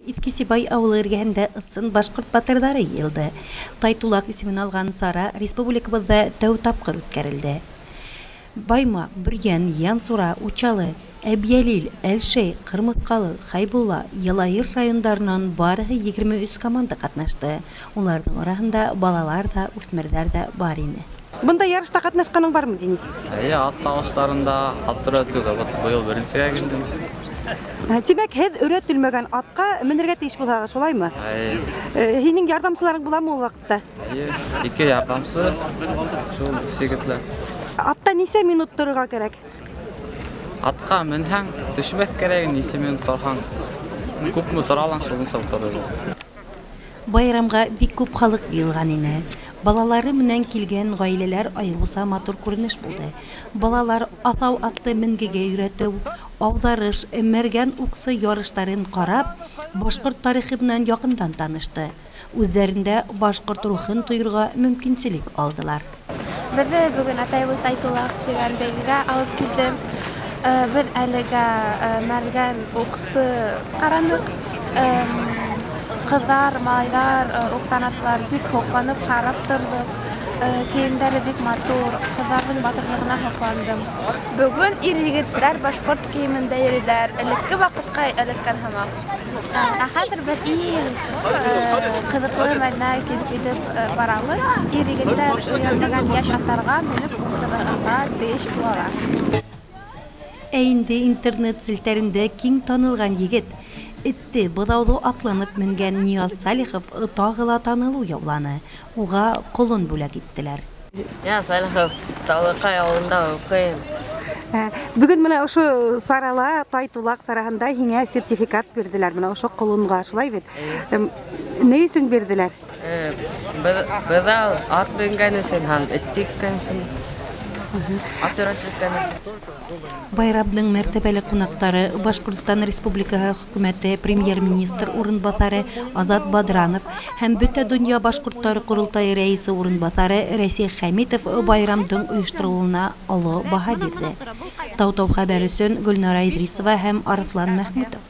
Иҫке Сибай ауылы эргәһендә ысын башҡорт батырҙары йыйылды. Тайтулаҡ исемен алған сара республикабыҙҙа тәү тапҡыр үткәрелде. Баймаҡ, Бөрйән, Янсура, Учалы, Әбйәлил, Әлшәй, Ҡырмыҫҡалы, Хәйбулла, Йылайыр райондарынан барыһы 23 команда ҡатнашты. Уларҙың араһында балалар ҙа, үҫмерҙәр ҙә бар ине. Бындай ярышта ҡатнашҡаның бармы, Денис? Эйе, ат сабыштарында ат өйрәтеүгә быйыл беренсегә килдем. Тимәк, һеҙ өйрәтелмәгән атҡа менергә тейеш булһағыҙ, шулаймы? Эйе. Һинең ярҙамсыларың буламы ул ваҡытта? Эйе, ике ярҙамсы, шул егетләр. Атта нисә минут торорға кәрәк? Атҡа менһәң, төшмәҫ кәрәк, нисә минут торһаң, күпме тора алаң, шуныңса торор. Байрамға бик күп халыҡ йыйылған ине. Балалары менән килгән ғаиләләр айырыуса матур күренеш булды. Балалар аҫау атты менгегә өйрәтеү, ауҙарыш, мәргән уҡсы ярыштарын ҡарап, башҡорт тарихы менән яҡындан танышты. Үҙҙәрендә башҡорт рухын тойорға мөмкинселек алдылар. Беҙҙе бөгөн атайыбыҙ Тайтулаҡ тигән бәйгегә алып килде. Беҙ әлегә мәргән уҡсы ҡараныҡ. Ҡыҙҙар, малайҙар, уҡтан атлар бик һоҡланып ҡарап торҙоҡ. Кейемдәре бик матур, ҡыҙҙарҙың батырлығына һоҡландым. Бөгөн ир-егеттәр башҡорт кейемендә йөрөйҙәр, элекке ваҡытҡа эләккән һымаҡ. Ә хәҙер беҙ иң ҡыҙыҡлы мәленә килеп етеп барабыҙ. Ир-егеттәр өйрәнмәгән йәш аттарға менеп ултырырға тейеш булалар. Ә инде интернет селтәрендә киң танылған егет, этте быҙауҙы атланып менгән Нияз Салихов тағы ла танылыу яуланы. Уға ҡолон бүләк иттеләр. Нияз Салихов Таулыҡай ауылында уҡыйым. Бөгөн мына ошо сарала, Тайтулаҡ сараһында һиңә сертификат бирҙеләр, мына ошо ҡолонға, шулай бит? Эйе. Ни өсөн бирҙеләр? Быҙау ат менгән өсөн һәм эт теккән өсөн. Ат өйрәткән өсөн. Байрамдың мәртәбәле ҡунаҡтары Башҡортостан Республикаһы хөкүмәте премьер-министр урынбаҫары Азат Бадранов һәм Бөтә донъя башҡорттары ҡоролтайы рәйесе урынбаҫары Рәсих Хәмитов байрамдың ойошторолоуына оло баһа бирҙе. Тау-тау хәбәр өсөн Гөлнара Идрисова һәм Арыҫлан Мәхмүтов.